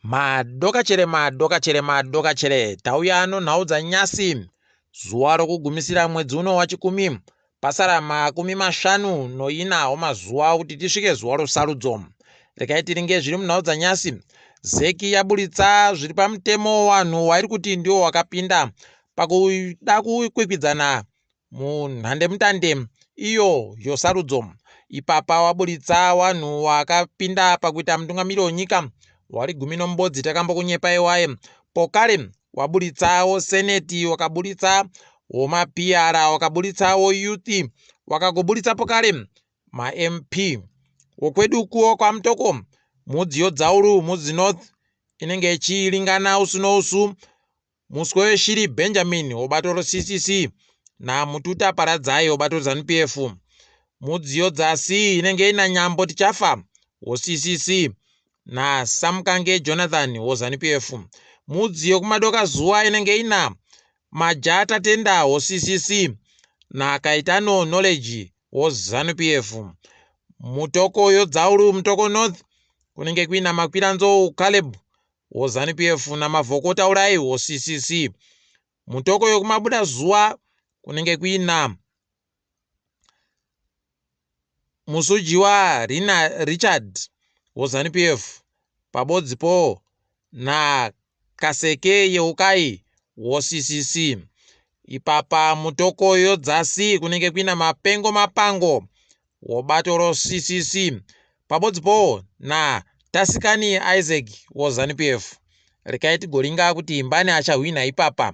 Madokachere madokachere madokachere tauya nonhau dzanyasi zuva rokugumisira mwedzi uno waChikumi pasara makumi mashanu noina wamazuva kuti tisvike zuva rosarudzo. Regai tiringe zviri munhau dzanyasi. Zeki yaburitsa zviri pamutemo wanhu wairi kuti ndiwo wakapinda pakuda kukwikwidzana munhandemutande iyo yosarudzo. Ipapa waburitsa wanhu wakapinda pakuita mutungamiri wenyika wari gumi nomubodzi takambokunyepai waye. Pokare waburitsawo seneti, wakaburitsa womapr, wakaburitsawo youth, wakagoburitsa pokare maMP. Wokwedu kuwo kwaMutoko Mudziyo Dzauru Mudzi North inenge ichiringana usu nousu Muswe weshiri Benjamin webato reCCC naMututa Paradzai webato reZanu-PF. Mudziyo dzasi inenge ina Nyambo Tichafa weCCC naSamukange Jonathan weZanu-PF. Mudziyo kumadoka zuva inenge ina Maja Tatenda weCCC naKaitano Knowledge weZanu-PF. Mutoko yoDzaulu Mutoko North kunenge kuina Makwiranzou Caleb woZanu PF naMavhoko Taurai woCCC. Mutoko yokumabuda zuva kunenge kuina Musujiwa Rina Richard woZanu PF pabodzipo naKaseke Yeukai woCCC. Ipapa mutoko yodzasi kunenge kuina Mapengo Mapango wobato roCCC pabodzipowo na Tasikani Isaac woZanu PF. Rekai tigoringa kuti mbani achahwina ipapa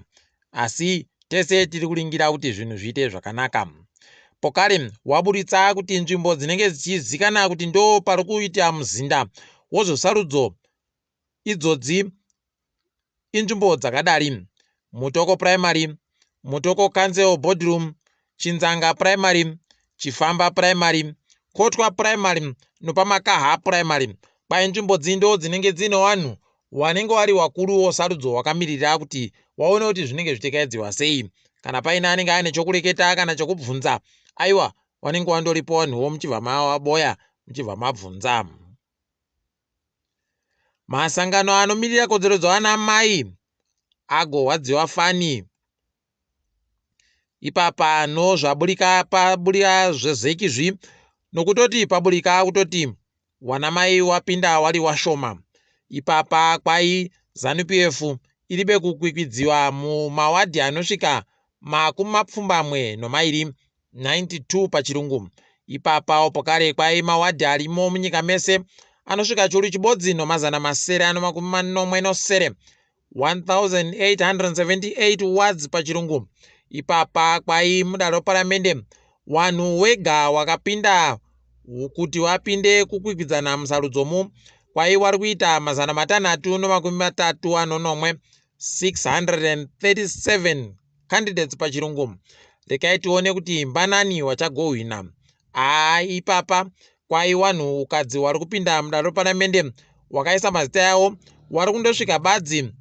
asi tese tiri kuringira kuti zvinhu zviite zvakanaka. Pokare waburitsa kuti nzvimbo dzinenge dzichizikana kuti ndo pari kuita muzinda wozvosarudzo idzodzi inzvimbo dzakadari Mutoko Primary, Mutoko Council Boardroom, Chinzanga Primary, Chifamba Primary, Kotwa Primary nopaMakaha Primary. Kwai nzvimbo dzi ndo dzinenge dziine wanhu wanenge wari wakuru wosarudzo wakamirira kuti waone kuti zvinenge zvichikaidziwa sei. Kana paine anenge aine chokureketa kana chokubvunza, aiwa wanenge wandoripo wanhuwo muchibva maboya muchibva mabvunza. Masangano anomirira kodzero dzavanamai agorwadziwa fani ipapa nozvaburika paburika zvezeki zvi nokutoti paburika kutoti wanamai wapinda wari washoma ipapa kwai zanu pf iribe kukwikwidziwa mumawadhi anosvika makumi mapfumbamwe nomairi 92 pachirungu. Ipapawo pakare kwai mawadhi arimo munyika mese anosvika chiuru chibodzi nomazana masere ano makumi manomwe nosere 1878 wards pachirungu. Ipapa kwai mudare reparamende wanhu wega wakapinda kuti wapinde kukwikwidzana musarudzomu kwai wari kuita mazana matanhatu nomakumi matatu anonomwe 637 candidates pachirungu. Rekai tione kuti mbanani wachagohwina. Haa ipapa kwai wanhu ukadzi wari kupinda mudare reparamende wakaisa mazita yawo wari kundosvika badzi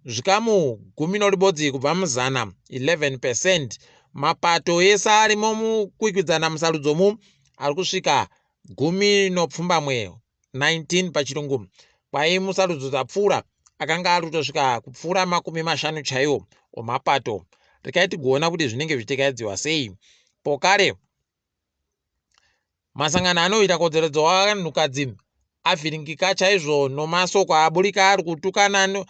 zvikamu gumi noribodzi kubva muzana 11 percent. Mapato ese arimo mukwikwidzana musarudzomu ari kusvika gumi nopfumbamwe 19 pachirungu kwai musarudzo dzapfuura akanga ari kutosvika kupfuura makumi mashanu chaiwo omapato. Rekai tigoona kuti zvinenge zvichikaidziwa sei. Pokare masangano anoita kodzero dzevanhukadzi avhiringika chaizvo nomasoko aburika ari kutukana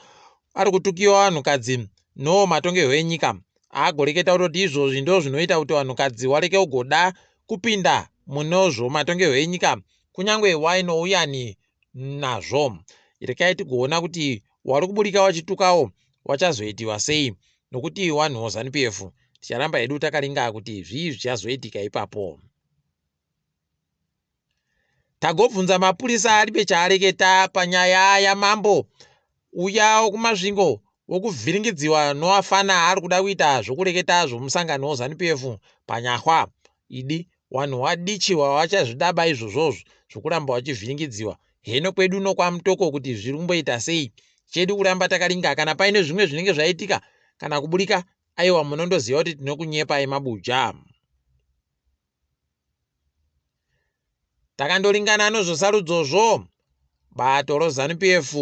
ari kutukiwa vanhukadzi no matongerwo enyika agoreketa kutoti izvozvi ndo zvinoita kuti vanhukadzi wareke kugoda kupinda munozvo matongerwo enyika kunyange wainouyani nazvo. Rekai tigoona kuti wari kuburika wachitukawo wachazoitiwa sei nokuti wanhu weZanu PF ticharamba hedu takaringa kuti zvii zvichazoitika ipapo. Tagobvunza mapurisa aribe chaareketa panyaya yamambo uya wekuMasvingo wokuvhiringidziwa nowafana ari kuda kuita zvokureketa zvomusangano weZanu PF panyahwa idi Wanhu wadichiwa wachazvidaba izvozvozvo zvokuramba wachivhiringidziwa heno kwedu nokwaMutoko kuti zviri kumboita sei. Chedu kuramba takaringa kana paine zvimwe zvinenge zvaitika kana kuburika aiwa munondoziva kuti tinokunyepai mabuja. Takandoringana nozvosarudzozvo. Bato roZanu PF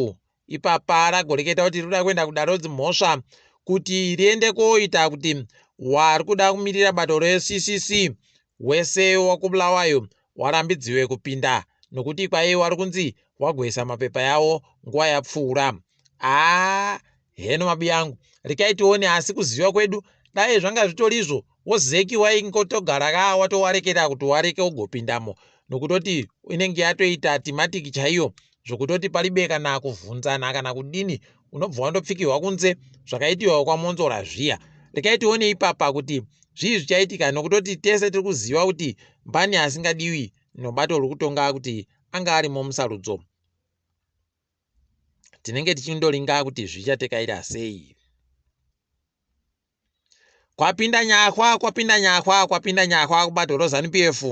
ipapa ragoreketa kuti rinoda kuenda kudare redzimhosva kuti riende koita kuti wari kuda kumirira bato reCCC wese wakuBulawayo warambidziwe kupinda nokuti kwai wari kunzi wagoisa mapepa yawo nguva yapfuura. Haa heno mabi angu, rekai tione. Asi kuziva kwedu, dai zvanga zvitorizvo, wozeki waingotogara ka watowarekera kuti wareke ugopindamo, nokutoti inenge yatoita timatiki chaiyo, zvokutoti paribe kana kuvhunzana kana kudini, unobva wandopfikirwa kunze zvakaitiwa kwaMonzora zviya. Rekai tione ipapa kuti zvii zvichaitika, nokutoti tese tiri kuziva kuti mbani asingadiwi nobato riri kutonga kuti anga arimo musarudzo. Tinenge tichindoringa kuti zvichatekaira sei. Kwapinda nyahwa, kwapinda nyahwa, kwapinda nyahwa kubato roZanu PF.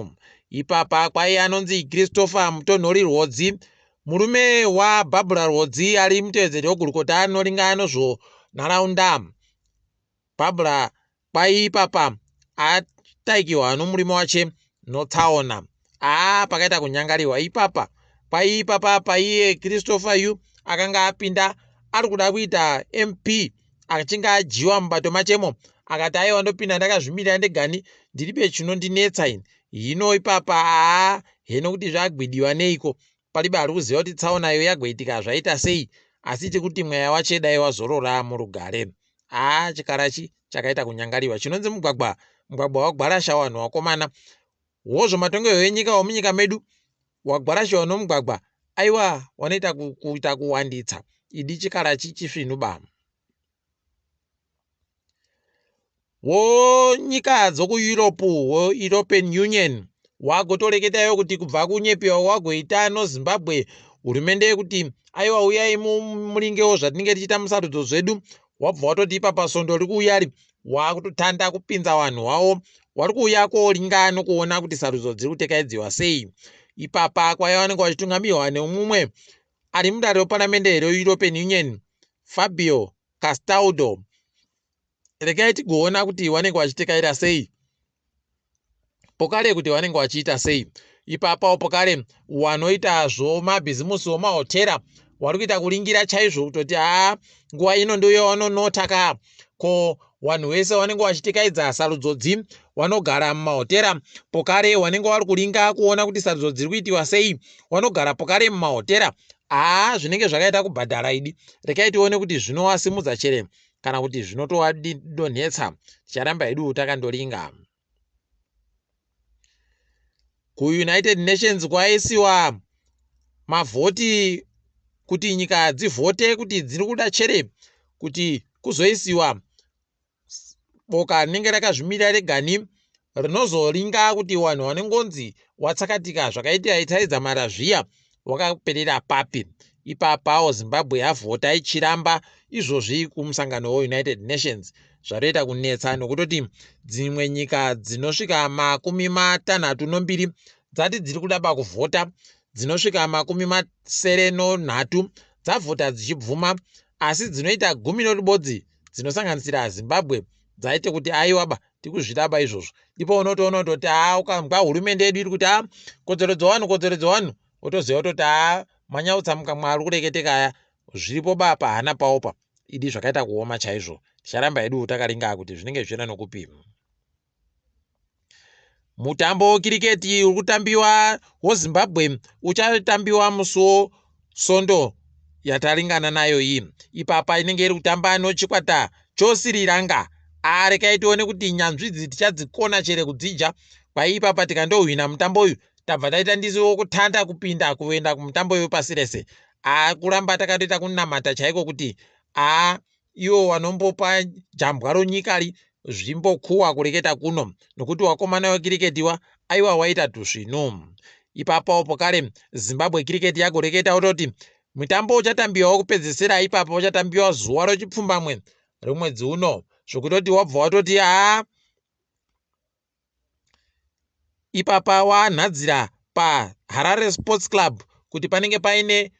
Ipapa kwai anonzi Christopher Mutonhori Rwodzi, murume waBarbra Rwodzi, ari mutevedzeri wegurukota anoringa nozvenharaunda. Barbra kwai ipapa ataikiwa nomurume wache notsaona. Aa pakaita kunyangariwa ipapa. Kwai ipapa paiye Christopher yu akanga apinda ari kuda kuita MP, achinge adyiwa mubato machemo, akati aiwa, ndopinda ndakazvimirira ndegani, ndiribe chinondinetsa ini. Hino ipapa aa heno kuti zvagwidiwa neiko, paribe ari kuziva kuti tsaonayo yagoitika zvaita sei, asi tikuti mweya wache dai wazorora murugare. Aa chikarachi chakaita kunyangariwa chinonzi mugwagwa, mugwagwa wagwarasha vanhu vakomana wozvomatongerwo enyika womunyika medu wagwarashiwa nomugwagwa. Aiwa, wanoita kuita kuwanditsa idi chikarachi chisvinu ba. Wonyika dzokuEurope, weEuropean Union, wagotoreketayo kuti kubva kunyepiwa wagoita noZimbabwe hurumende yekuti aiwa, uyai muringewo zvatinenge tichiita musarudzo zvedu, wabva watoti ipapa svondo riri kuuyari wakutotanda kupinza vanhu wavo wari kuuya koringa nokuona kuti sarudzo dziri kutekaidziwa sei. Ipapa kwaiva vanenge vachitungamirwa nemumwe ari mudare reparamende reEuropean Union, Fabio Castaldo. Regai tigoona kuti vanenge vachitekaira sei pokare, kuti vanenge vachiita sei ipapawo. Pokare wanoita zvomabhizimusi womahotera wari kuita kuringira chaizvo kutoti haa, nguva ino ndiyo yavanonota ka. Ko vanhu vese vanenge vachitekaidza sarudzo dzi vanogara mumahotera, pokare vanenge vari kuringa kuona kuti sarudzo dziri kuitiwa sei, vanogara pokare mumahotera. Haa, zvinenge zvakaita kubhadhara idi. Rekai tione kuti zvinovasimudza chere kana kuti zvinotovadonhetsa. Ticharamba hedu takandoringa. KuUnited Nations kwaisiwa mavhoti kuti nyika dzivhote kuti dziri kuda chere kuti kuzoisiwa boka rinenge rakazvimirira regani rinozoringa kuti vanhu vanengonzi watsakatika zvakaitika itaidza mara zviya wakaperera papi. Ipapawo Zimbabwe yavhota ichiramba izvozvi kumusangano weUnited Nations. Zvatoita kunetsa nokutoti dzimwe nyika dzinosvika 62 dzati dziri kuda pakuvhota, dzinosvika 73 dzavhota dzichibvuma, asi dzinoita 11 dzinosanganisira Zimbabwe dzaite kuti aiwaba, tikuzviramba izvozvo. Ipo unotoona kutoti haa, ukambwa hurumende yedu iri kuti haa, kodzero dzevanhu, kodzero dzevanhu, wotoziva kutoti haa, manyautsa mukamwa ari kureketeka aya, zviripo bapa hana paopa idi. Zvakaita kuoma chaizvo. Ticharamba hedu takaringa kuti zvinenge zvichienda nokupi. Mutambo wekiriketi uri kutambiwa woZimbabwe uchatambiwa musi woSondo yataringana nayo iyi. Ipapa inenge iri kutamba nochikwata choSri Lanka. Arekai tione kuti nyanzvi idzi tichadzikona chere kudzija. Kwai ipapa tikandohwina mutambo uyu, tabva taita ndisi wokutanda kupinda kuenda kumutambo wepasi rese. Akuramba takatoita kunamata chaiko kuti aa, iwo wanombopa jambwa ronyikari zvimbokuwa kureketa kuno, nokuti wakomana wekiriketiwa aiwa waita tusvinu. Ipapawo pokare Zimbabwe Kiriketi yagoreketa wototi mutambo uchatambiwa wekupedzisira ipapo uchatambiwa zuva rechipfumbamwe remwedzi uno, zvokutoti wabva watoti haa, ipapa wanhadzira paHarare Sports Club kuti panenge paine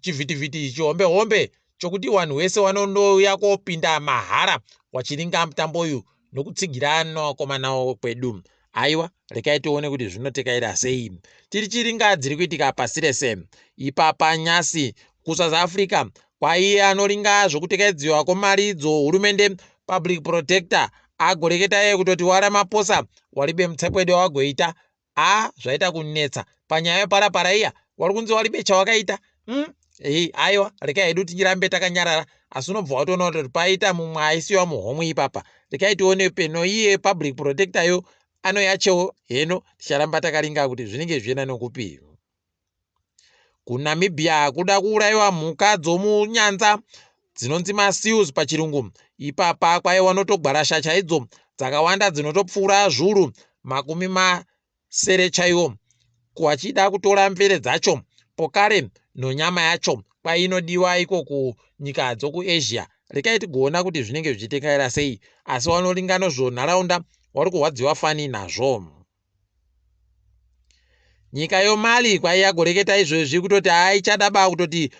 chivhitivhiti chihombe hombe chokuti vanhu vese vanondouya kopinda mahara wachiringa mutambo uyu nokutsigira novakomana kwedu. Aiwa, rekai tione kuti zvinotekaira sei. Tiri chiringa dziri kuitika pasi rese. Ipapa nyasi kuSouth Africa kwaiye anoringa zvokutekaidziwa kwemari dzohurumende public protector agoreketa iye kutoti waRamaphosa walibe mutsepwede wagoita a zvaita kunetsa panyaya yeparapara iya wari kunzi walibe chawakaita Ei, aiwa rekai hedu tichirambe takanyarara asi unobva watoona kuti paita mumwe aisiwa muhomwe ipapa. Rekai tione peno iye public protector yo anoyachewo heno ticharamba takaringa kuti zvinenge zvichienda nokupi. KuNamibia kuda kuurayiwa mhuka dzomunyanza dzinonzi maseals pachirungu. Ipapa kwaiwa notogwarasha chaidzo dzakawanda dzinotopfuura zviuru 60 chaiwo vachida kutora mvere dzacho pokare nonyama yacho kwainodiwa iko kunyika dzokuAsia. Rekai tigoona kuti zvinenge zvichitekaira sei asi vanoringa nozvonharaunda vari kurwadziwa fani nazvo. Nyika yoMali kwaiyagoreketa izvezvi kutoti haichadaba kutoti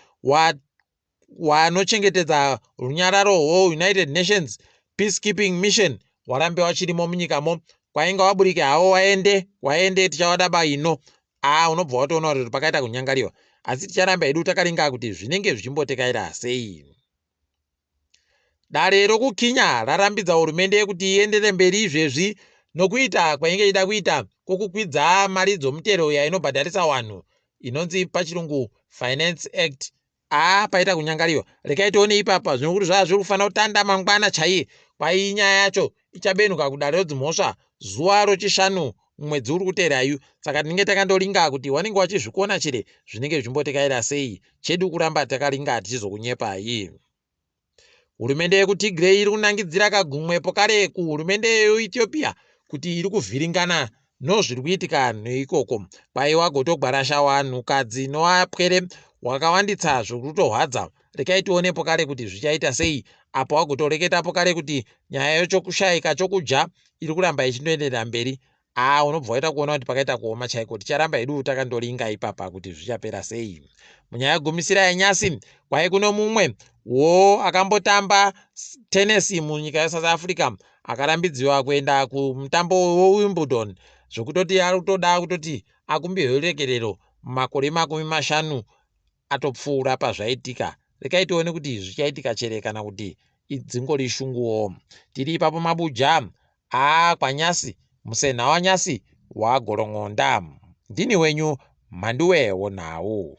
wanochengetedza runyararo hweUnited Nations Peacekeeping Mission warambe wachirimo munyikamo kwainga waburike hawo waende waende tichawadaba ino a unobva watoona kuti pakaita kunyangariwa asi ticharamba hedu takaringa kuti zvinenge zvichimbotekaira sei. Dare rokuKenya rarambidza hurumende kuti iendere mberi izvezvi nokuita kwainge ichida kuita kwokukwidza mari dzomutero yainobhadharisa vanhu inonzi pachirungu Finance Act. A paita kunyangariwa rekai tione ipapa zvino kuti zvava zviri kufanira kutanda mangwana chaiye kwai nyaya yacho ichabenuka kudare rodzimhosva zuva rochishanu mwedzi uri kuteerayu. Saka tinenge takandoringa kuti wanenge wachizvikona chere zvinenge zvichimbotekaira sei. Chedu kuramba takaringa tichizokunyepai. Hurumende yekuTigray iri kunangidzira kagumwe pokare kuhurumende yeEthiopia kuti iri kuvhiringana nozviri kuitika neikoko. Kwaiwa gotogwarasha vanhukadzi noapwere wakawanditsa zvekutohwadza. Rekai tione pokare kuti zvichaita sei apo wagotoreketa pokare kuti nyaya yechokushayika chokudya iri kuramba ichindoenderera mberi. A unobva waita kuona kuti pakaita kuoma chaiko. Ticharamba hedu takandoringa ipapa kuti zvichapera sei. Munyaya yegumisira yenyasi kwai kuno mumwe wo akambotamba tenesi munyika yeSouth Africa akarambidziwa kuenda kumutambo weWimbledon zvekutoti ari kutoda kutoti akumbirwe ruregerero makore 50 atopfuura pazvaitika. Rekai tione kuti zvichaitika chere kana kuti dzingori shunguwo. Tiri ipapo mabuja a kwanyasi musenha wanyasi wagorongonda. Ndini wenyu Mhanduwe wonhau.